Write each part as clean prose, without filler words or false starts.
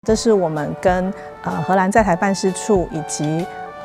這是我們跟荷蘭在台辦事處以及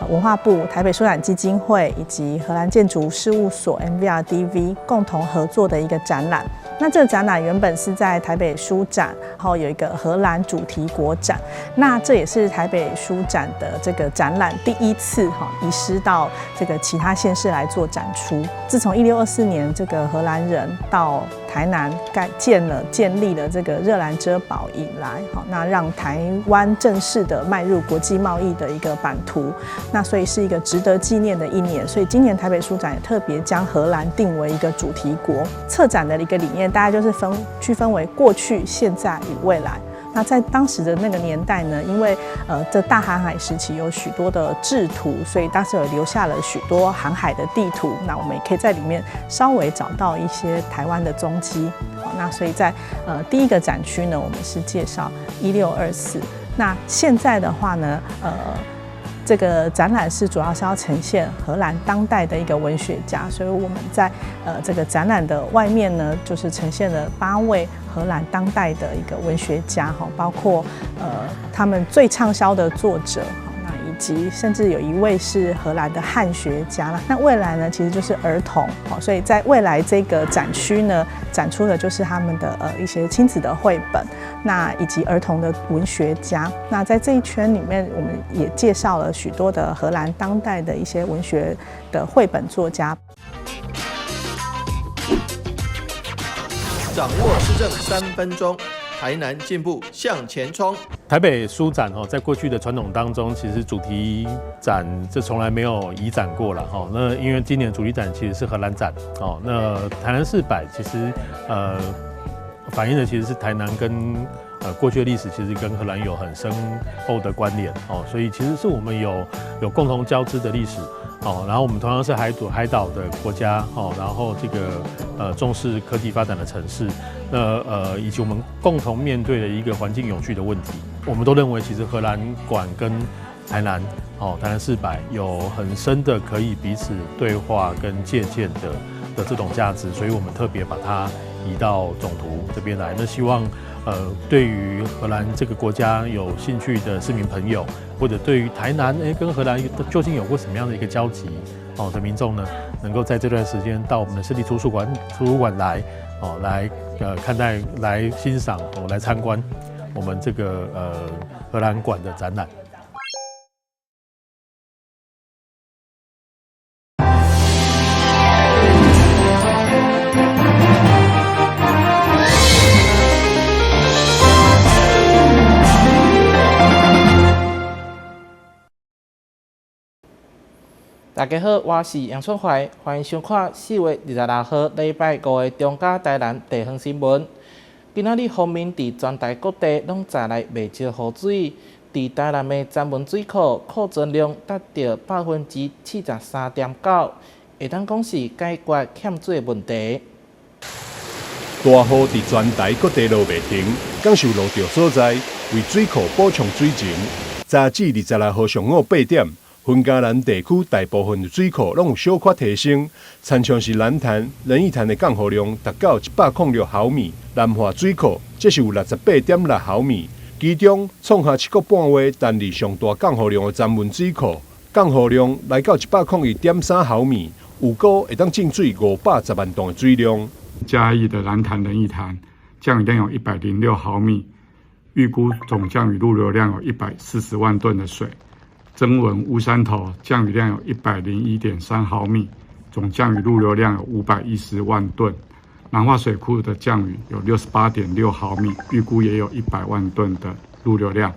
文化部台北書展基金會以及荷蘭建築事務所 MVRDV 共同合作的一個展覽。那這個展覽原本是在台北書展，然後有一個荷蘭主題國展。那這也是台北書展的這個展覽第一次哈移師到這個其他縣市來做展出。自從1624年這個荷蘭人到台南蓋建了建立了這個熱蘭遮堡以來，好，那讓台灣正式的邁入國際貿易的一個版圖。那所以是一個值得紀念的一年。所以今年台北書展也特別將荷蘭定為一個主題國。策展的一個理念，大概就是區分為過去、現在與未來。那在當時的那個年代呢，因為這大航海時期有許多的製圖，所以當時有留下了許多航海的地圖。那我們也可以在裡面稍微找到一些台灣的蹤跡。好，那所以在第一個展區呢，我們是介紹1624。那現在的話呢，這個展覽是主要是要呈現荷蘭當代的一個文學家，所以我們在這個展覽的外面呢，就是呈現了8位荷蘭當代的一個文學家，哈，包括他們最暢銷的作者，那以及甚至有一位是荷蘭的漢學家啦。那未來呢，其實就是兒童，所以在未來這個展區呢，展出的就是他們的一些親子的繪本，那以及兒童的文學家。那在這一圈裡面，我們也介紹了許多的荷蘭當代的一些文學的繪本作家。掌握市政3分鐘，台南進步向前衝。台北書展哦，在過去的傳統當中，其實主題展這從來沒有移展過了哈。那因為今年主題展其實是荷蘭展哦，那台南市擺其實反映的其實是台南跟過去的歷史其實跟荷蘭有很深厚的關聯哦，所以其實是我們有共同交織的歷史哦。然後我們同樣是海島的國家哦，然後這個重視科技發展的城市，那以及我們共同面對的一個環境永續的問題，我們都認為其實荷蘭館跟台南哦，台南市擺有很深的可以彼此對話跟借鑑的這種價值，所以我們特別把它移到總圖這邊來。那希望對於荷蘭這個國家有興趣的市民朋友，或者對於台南跟荷蘭究竟有過什麼樣的一個交集哦的民眾呢，能夠在這段時間到我們的市立圖書館來哦，來看待、來欣賞、哦來參觀我們這個荷蘭館的展覽。大家好，我是楊春懷，歡迎收看4月26號禮拜五的中嘉台南地方新聞。今仔日鋒面佇全台各地攏載來袂少雨水，佇台南的曾文水庫庫存量達到73.9%，會當講是解決欠水的問題。大雨佇全台各地落袂停，感受落著所在為水庫補充水情。早至26號上午8點。雲嘉南地區大部分水庫攏有小可提升，親像是蘭潭、仁義潭的降雨量達到106毫米，南華水庫則是有68.6毫米。其中創下7個半月單日上大降雨量的曾文水庫，降雨量來到101.3毫米，有估會當進水510萬噸的水量。嘉義的蘭潭、仁義潭降雨量有106毫米，預估總降雨入流量有140萬噸的水。曾文烏山頭降雨量有101.3毫米，總降雨入流量有510萬噸。南化水庫的降雨有68.6毫米，預估也有100萬噸的入流量。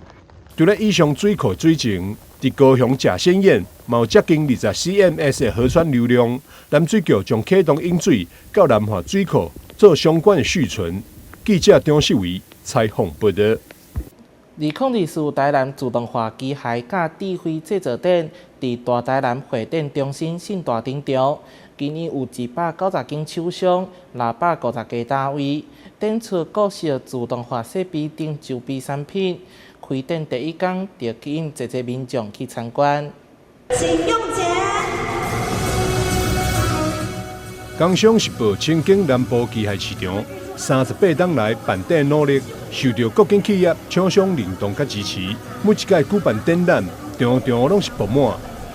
除了以上水庫水情，佇高雄甲仙堰嘛有接近20 cms 的河川流量，南水局將啟動引水到南化水庫做相關的蓄存。記者張世維採訪報道。2024台南自動化機械佮智慧製造展，佇大台南會展中心信大展場，今年有190間廠商、650家單位，展出各式自動化設備等周邊產品。開展第一工就吸引濟濟民眾去參觀。請用錢。工商時報清景南部機械市場， 38冬來辦展努力，受著各間企業廠商認同佮支持。每一屆舉辦展覽，場場攏是爆滿。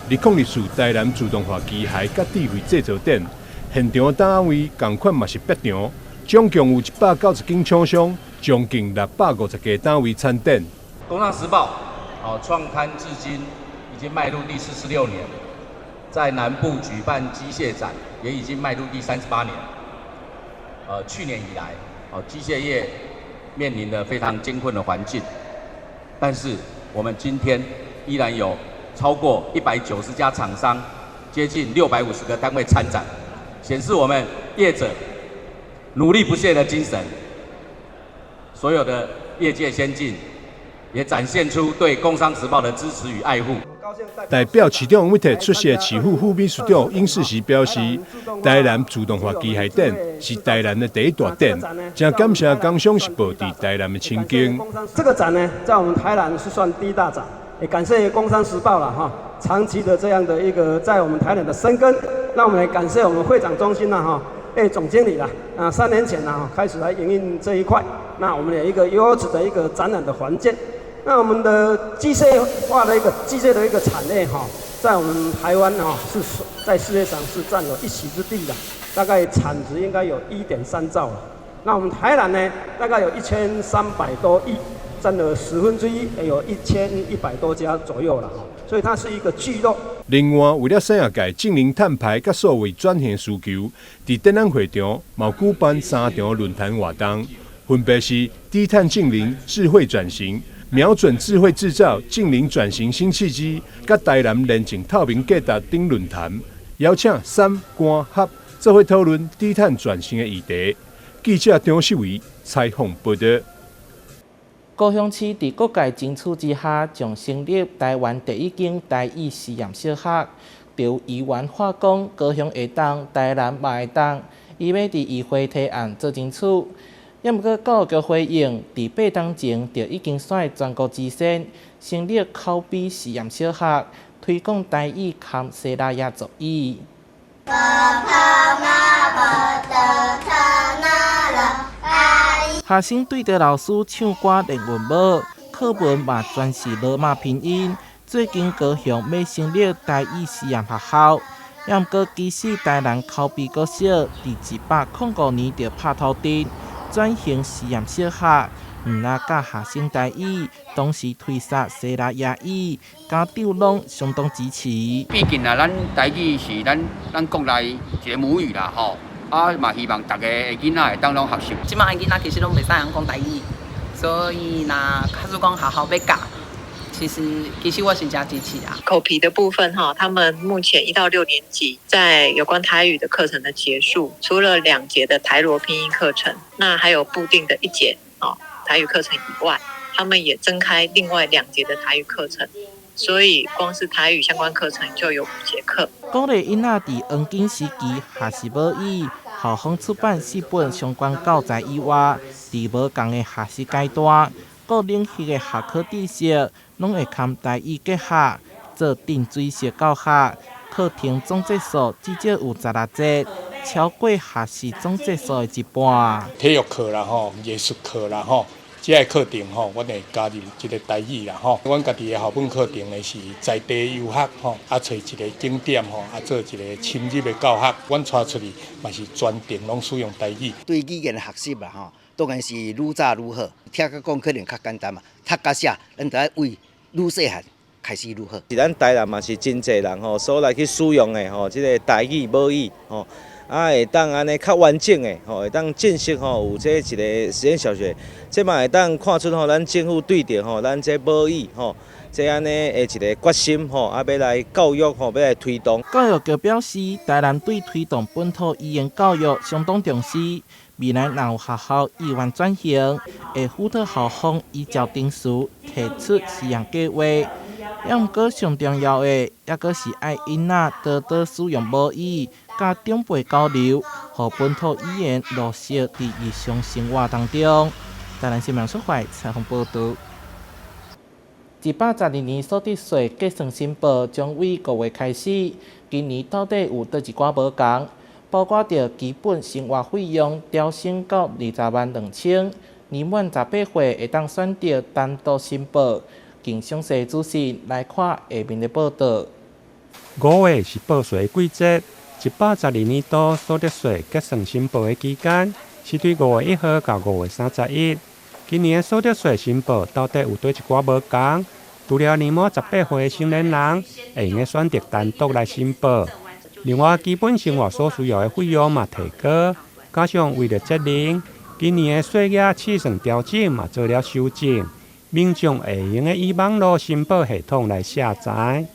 2024台南自動化機械佮智慧製造展，現場單位仝款嘛是逼場，總共有190間廠商，將近650家單位參展。工商時報，好創刊至今已經邁入第46年，在南部舉辦機械展也已經邁入第38年。去年以來，哦，機械業面臨了非常艱困的環境，但是我們今天依然有超過190家廠商，接近650個單位參展，顯示我們業者努力不懈的精神。所有的業界先進，也展現出對《工商時報》的支持與愛護。代表市長委託出席的市府副秘書長尹世時表示，台南自動化機械展是台南的第一大展，誠感謝工商時報佇台南的親近。這個展呢，在我們台南是算第一大展，也感謝《工商時報》了哈，長期的這樣的一個在我們台南的深耕，那我們也感謝我們會展中心啦哈，總經理啦，啊3年前呢開始來營運這一塊，那我們有一個優質的一個展覽的環境。那我們的機械化的一個機械的一個產業哈，在我們台灣哈是在世界上是佔有一席之地的，大概產值應該有1.3兆了。那我們台南呢，大概有1300多億，佔了1/10，有1100多家左右了哈，所以它是一個聚落。另外，為了產業界淨零碳排佮數位轉型需求，佇展覽會場嘛有舉辦三場論壇活動，分別是低碳淨零、智慧轉型、瞄準智慧製造、淨零轉型新契機，佮台南煉淨透明價值等論壇，邀請產官學做伙討論低碳轉型的議題。記者張秀維採訪報導。高雄市佇各界爭取之下，將成立台灣第一間台語實驗小學。著議員話講，高雄會當，台南嘛會當，伊欲佇議會提案做爭取。也毋過教育局回應，佇8冬前就已經率全國之先，成立口筆實驗小學，推廣台語含西拉雅族語。學生對著老師唱歌練韻母，課文嘛全是羅馬拼音。最近高雄欲成立台語實驗學校，也毋過其實台南口筆國小佇105年就拍頭陣，轉型實驗小學，毋但教學生台語，同時推捒西拉雅語，家長攏相當支持。畢竟啊，咱台語是咱國內一個母語啦，吼。啊嘛希望逐个囡仔會當攏學習。這擺的囡仔其實攏袂使曉講台語，所以若假使講學校欲教，其實我是誠支持啊。口皮的部分哈，他們目前1到6年級在有關台語的課程的結束，除了2節的台羅拼音課程，那還有固定的1節哦台語課程以外，他們也增開另外2節的台語課程，所以光是台語相關課程就有5節課。鼓勵囡仔佇黃金時期學習母語，校方出版四本相關教材以外，佇無仝的學習階段，各領域的學科知識攏會含台語結合，做浸水式教學。課程總節數至少有16節，超過學時總節數的一半。體育課啦吼，藝術課啦吼，這个課程吼，阮會加入這个台語啦吼。阮家己的校本課程呢是在地遊學吼，啊揣一个景點吼，啊做一个深入的教學。阮帶出去嘛是全程攏使用台語。對語言的學習啦吼，當然是愈早愈好。聽佮講可能較簡單嘛，讀佮寫，咱著愛為愈細漢開始愈好。是咱台南嘛是真濟人吼，所來去使用的吼，這个台語母語吼，啊會當按呢較完整的吼，會當正式吼有這一个實驗小學，這嘛會當看出吼，咱政府對著吼，咱這母語吼，這按呢的一个決心吼，啊欲來教育吼，欲來推動。教育局表示，台南對推動本土語言教育相當重視。未來若有學校意願轉型，會輔導校方依照程序提出試驗計劃。也毋過上重要的，抑閣是愛囡仔多多使用母語，佮長輩交流，予本土語言落實佇日常生活當中。台南新聞出發採訪報導。112年所得稅計算申報將於5月開始，今年到底有佗一寡無仝？包括著基本生活費用調升到20萬2000，年滿18歲會當選擇單獨申報。更詳細資訊來看下面的報導。5月是報稅的季節，112年度所得稅結算申報的期間是對5月1號到5月31。今年的所得稅申報到底有佗一寡無仝？除了年滿18歲的成年人會用得選擇單獨來申報，另外基本生活所需要的費用嘛提高，加上為了節能，今年的稅額試算調整嘛做了修正，民眾會用得以網路申報系統來卸載。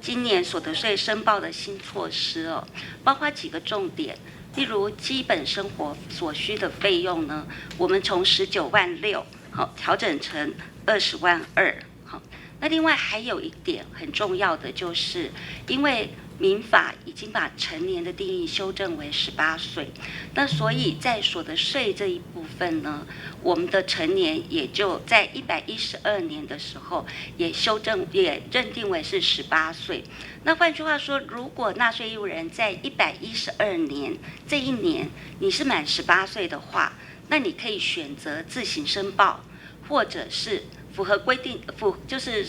今年所得稅申報的新措施哦，包括幾個重點，例如基本生活所需的費用呢，我們從19萬6好調整成20萬2好。那另外還有一點很重要的，就是因為民法已經把成年的定義修正為18歲，那所以在所得稅這一部分呢，我們的成年也就在112年的時候也修正也認定為是十八歲。那換句話說，如果納稅義務人在一百一十二年這一年你是滿十八歲的話，那你可以選擇自行申報，或者是符合規定，就是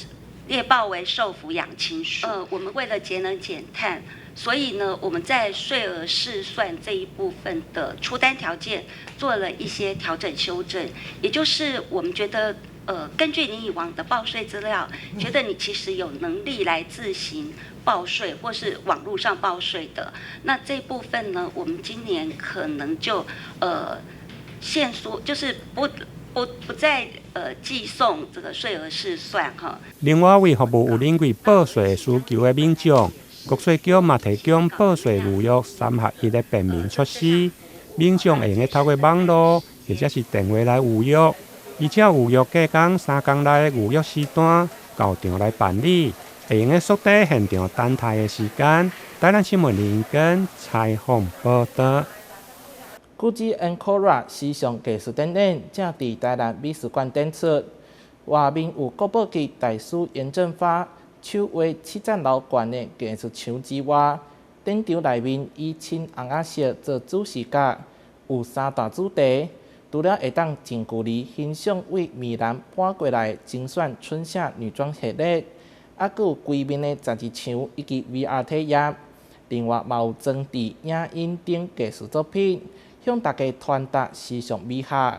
列報為受撫養親屬。我們為了節能減碳，所以呢，我們在稅額試算這一部分的出單條件做了一些調整修正，也就是我們覺得，根據你以往的報稅資料，覺得你其實有能力來自行報稅或是網路上報稅的，那這部分呢，我們今年可能就限縮，就是不再寄送這個稅額試算哈。另外，為服務有臨櫃報稅需求的民眾，國稅局嘛提供報稅預約三合一的便民措施，民眾會用得透過網路或者是電話來預約，依照預約隔工3工內的預約時段到場來辦理，會用得縮短現場等待的時間。台南新聞林根採訪報導。古蹟 Ancora 時尚藝術展覽正佇台南美術館展出，外面有國寶級大師顏振發手畫七層樓懸的藝術牆之外，展場內面以深紅仔色做主視覺，有三大主題，除了會當近距離欣賞為米蘭搬過來的精選春夏女裝系列，猶閣有規面的雜誌牆以及 VR 體驗，另外嘛有裝置、影音等藝術作品，向大家傳達時尚美學。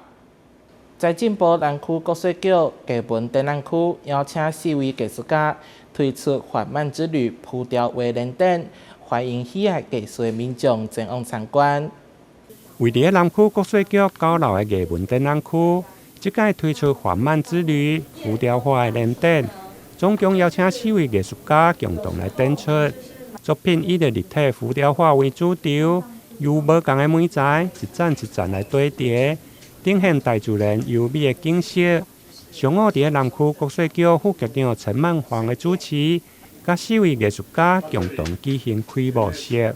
財政部南區國稅局藝文展覽區邀請四位藝術家推出緩慢之旅浮雕畫聯展，歡迎喜愛藝術的民眾前往參觀。位佇南區國稅局9樓的藝文展覽區，這擺推出緩慢之旅浮雕畫的聯展，總共邀請四位藝術家共同來展出作品，以立體浮雕畫為主軸，由無仝的媒材一層一層來堆疊，展現大自然優美的景色。上午佇南區國稅局副局長陳曼芳的主持，佮四位藝術家共同舉行開幕式。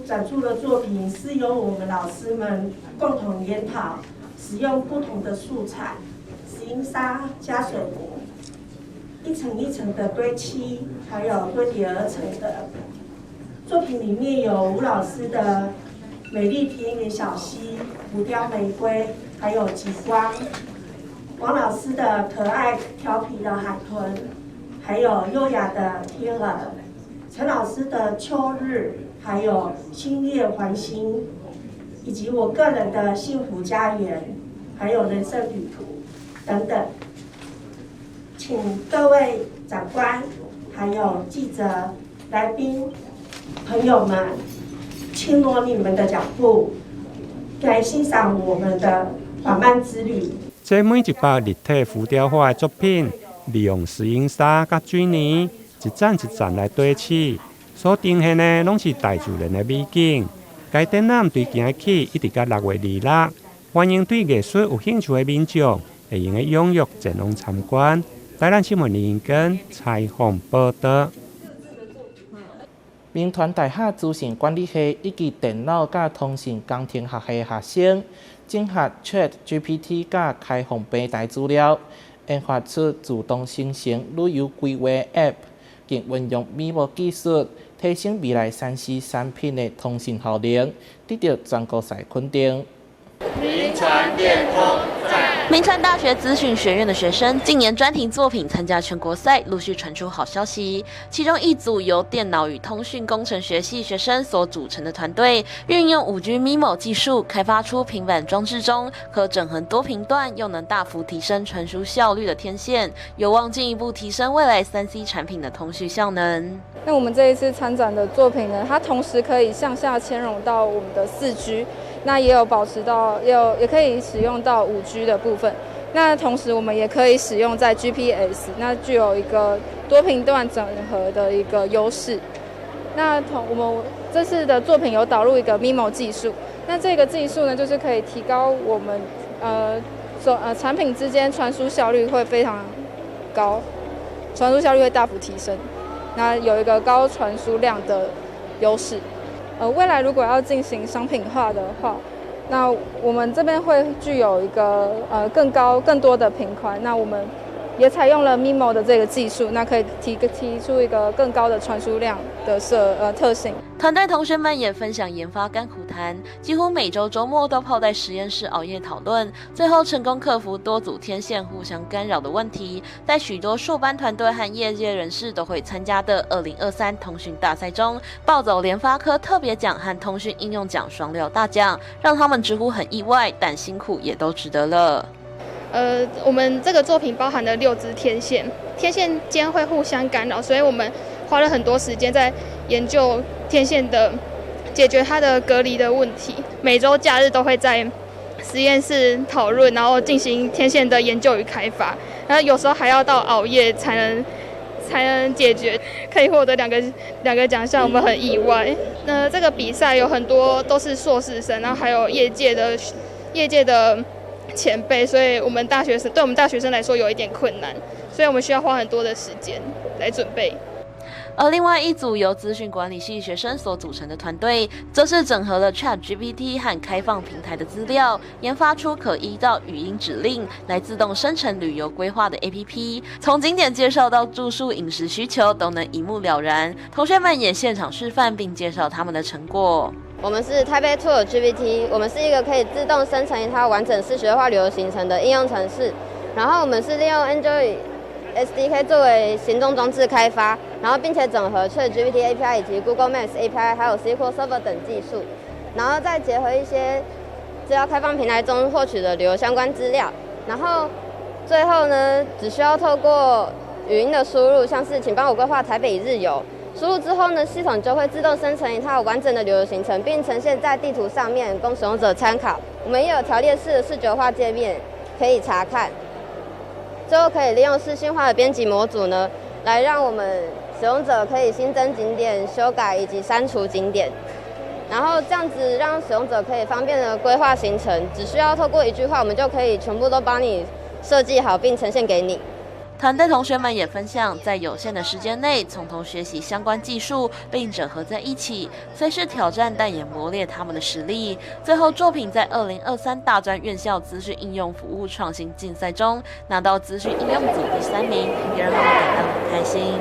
展出的作品是由我們老師們共同研討，使用不同的素材，石英砂加水泥，一層一層的堆砌，還有堆疊而成的。作品裡面有吳老師的美麗田園小溪、浮雕玫瑰，還有極光；王老師的可愛調皮的海豚，還有優雅的天鵝；陳老師的秋日，還有星月環星，以及我個人的幸福家園，還有人生旅途等等。請各位長官、還有記者、來賓、朋友們，輕挪你們的腳步，來欣賞我們的緩慢之旅。這每一幅立體浮雕畫的作品，利用石英砂佮水泥一層一層來堆砌，所呈現的攏是大自然的美景。該展覽對今日起一直到6月26，歡迎對藝術有興趣的民眾會用得踴躍前往參觀。台南新聞林根採訪報導。銘傳大學資訊管理系以及電腦佮通訊工程學系學生整合 ChatGPT 佮開放平台資料，研發出自動生成旅遊規劃 App，更運用 MIMO 技術，提升未來3C 產品的通訊效能，得到全國賽肯定。銘傳電通讚。銘傳大學資訊學院的學生近年專題作品參加全國賽，陸續傳出好消息。其中一組由電腦與通訊工程學系學生所組成的團隊，運用5G MIMO 技術，開發出平板裝置中可整合多頻段，又能大幅提升傳輸效率的天線，有望進一步提升未來3C 產品的通訊效能。那我們這一次參展的作品呢，它同時可以向下嵌容到我們的4G。那也有保持到，也可以使用到5G 的部分。那同時我們也可以使用在 GPS，那具有一個多頻段整合的一個優勢。那同我們這次的作品有導入一個 MIMO 技術，那這個技術呢，就是可以提高我們所產品之間傳輸效率會非常高，傳輸效率會大幅提升。那有一個高傳輸量的優勢。未來如果要進行商品化的話，那我們這邊會具有一個更高、更多的頻寬。那我們也採用了 MIMO 的這個技術，那可以提出一個更高的傳輸量的特性。團隊同學們也分享研發甘苦談，幾乎每週週末都泡在實驗室熬夜討論，最後成功克服多組天線互相干擾的問題。在許多碩班團隊和業界人士都會參加的2023通訊大賽中，抱走聯發科特別獎和通訊應用獎雙料大獎，讓他們直呼很意外，但辛苦也都值得了。我們這個作品包含了六支天線，天線間會互相干擾，所以我們花了很多時間在研究天線的解決它的隔離的問題。每週假日都會在實驗室討論，然後進行天線的研究與開發。然後有時候還要到熬夜才能解決，可以獲得兩個獎項，我們很意外。那這個比賽有很多都是碩士生，然後還有業界的前輩，所以我們大學生對我們大學生來說有一點困難，所以我們需要花很多的時間來準備。而另外一組由資訊管理系學生所組成的團隊，則是整合了 ChatGPT 和開放平台的資料，研發出可依照語音指令來自動生成旅遊規劃的 APP。從景點介紹到住宿、飲食需求都能一目了然。同學們也現場示範並介紹他們的成果。我們是台北 Tour GPT，我們是一個可以自動生成一套完整視覺化旅遊行程的應用程式。然後我們是利用 Android SDK 作為行動裝置開發，然後並且整合 ChatGPT API 以及 Google Maps API，還有 SQL Server 等技術，然後再結合一些資料開放平台中獲取的旅遊相關資料，然後最後呢，只需要透過語音的輸入，像是請幫我規劃台北一日遊，輸入之後呢，系統就會自動生成一套完整的旅遊行程，並呈現在地圖上面供使用者參考。我們也有條列式的視覺化界面可以查看。最後可以利用視訊化的編輯模組呢，來讓我們使用者可以新增景點、修改以及刪除景點，然後這樣子讓使用者可以方便的規劃行程，只需要透過一句話，我們就可以全部都幫你設計好並呈現給你。團隊同學們也分享，在有限的時間內從頭學習相關技術，並整合在一起，雖是挑戰，但也磨練他們的實力。最後，作品在2023大專院校資訊應用服務創新競賽中拿到資訊應用組第三名，也讓他們感到很開心。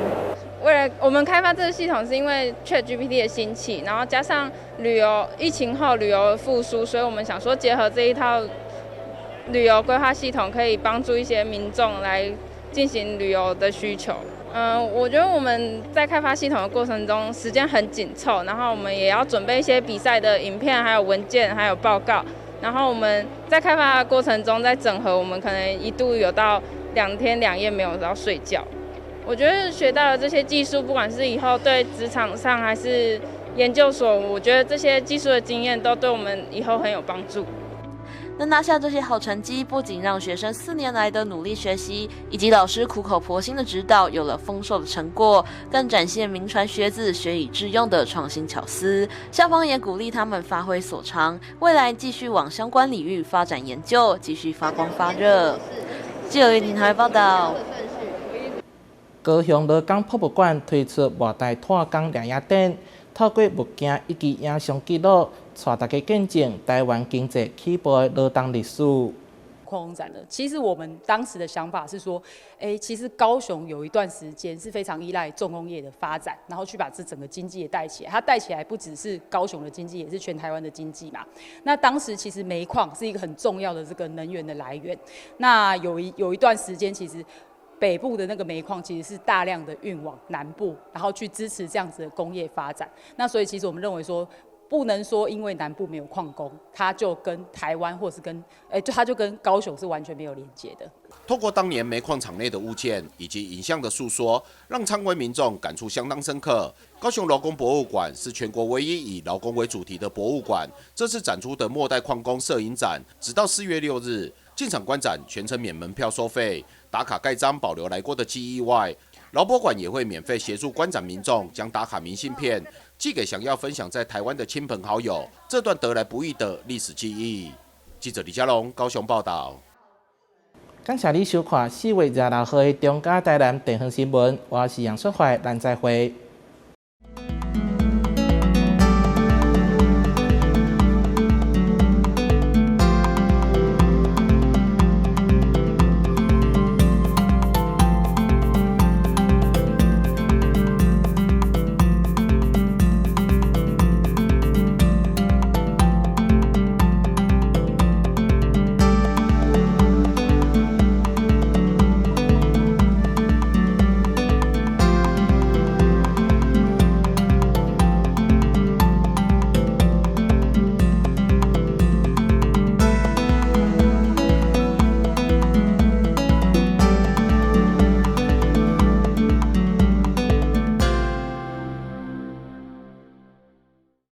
為了我們開發這個系統，是因為 ChatGPT 的興起，然後加上旅遊疫情後旅遊復甦，所以我們想說結合這一套旅遊規劃系統，可以幫助一些民眾來進行旅遊的需求。我覺得我們在開發系統的過程中，時間很緊湊，然後我們也要準備一些比賽的影片、還有文件、還有報告。然後我們在開發的過程中，在整合，我們可能一度有到2天2夜沒有到睡覺。我覺得學到的這些技術，不管是以後對職場上還是研究所，我覺得這些技術的經驗都對我們以後很有幫助。能拿下這些好成績，不僅讓學生4年來的努力學習，以及老師苦口婆心的指導有了豐碩的成果，更展現銘傳學子學以致用的創新巧思。校方也鼓勵他們發揮所長，未來繼續往相關領域發展研究，繼續發光發熱。記者林台報道。高雄勞工博物館推出末代炭工掠影展，透過物件以及影像記錄，帶大家見證台灣經濟起步的勞動歷史。礦工展呢？其實我們當時的想法是說，欸，其實高雄有一段時間是非常依賴重工業的發展，然後去把這整個經濟也帶起來。它帶起來不只是高雄的經濟，也是全台灣的經濟嘛。那當時其實煤礦是一個很重要的這個能源的來源。那有一段時間，其實北部的那個煤礦其實是大量的運往南部，然後去支持這樣子的工業發展。那所以其實我們認為說，不能說因為南部沒有礦工，它就跟台灣或是跟欸，就它就跟高雄是完全沒有連接的。透過當年煤礦場內的物件以及影像的訴說，讓參觀民眾感觸相當深刻。高雄勞工博物館是全國唯一以勞工為主題的博物館。這次展出的末代礦工攝影展，直到4月6日，進場觀展全程免門票收費，打卡蓋章保留來過的記憶外，勞博館也會免費協助觀展民眾將打卡明信片寄給想要分享在台灣的親朋好友，這段得來不易的歷史記憶。記者李佳龍高雄報道。感謝你收看4月26號的中嘉台南地方新聞，我是楊淑懷，咱再會。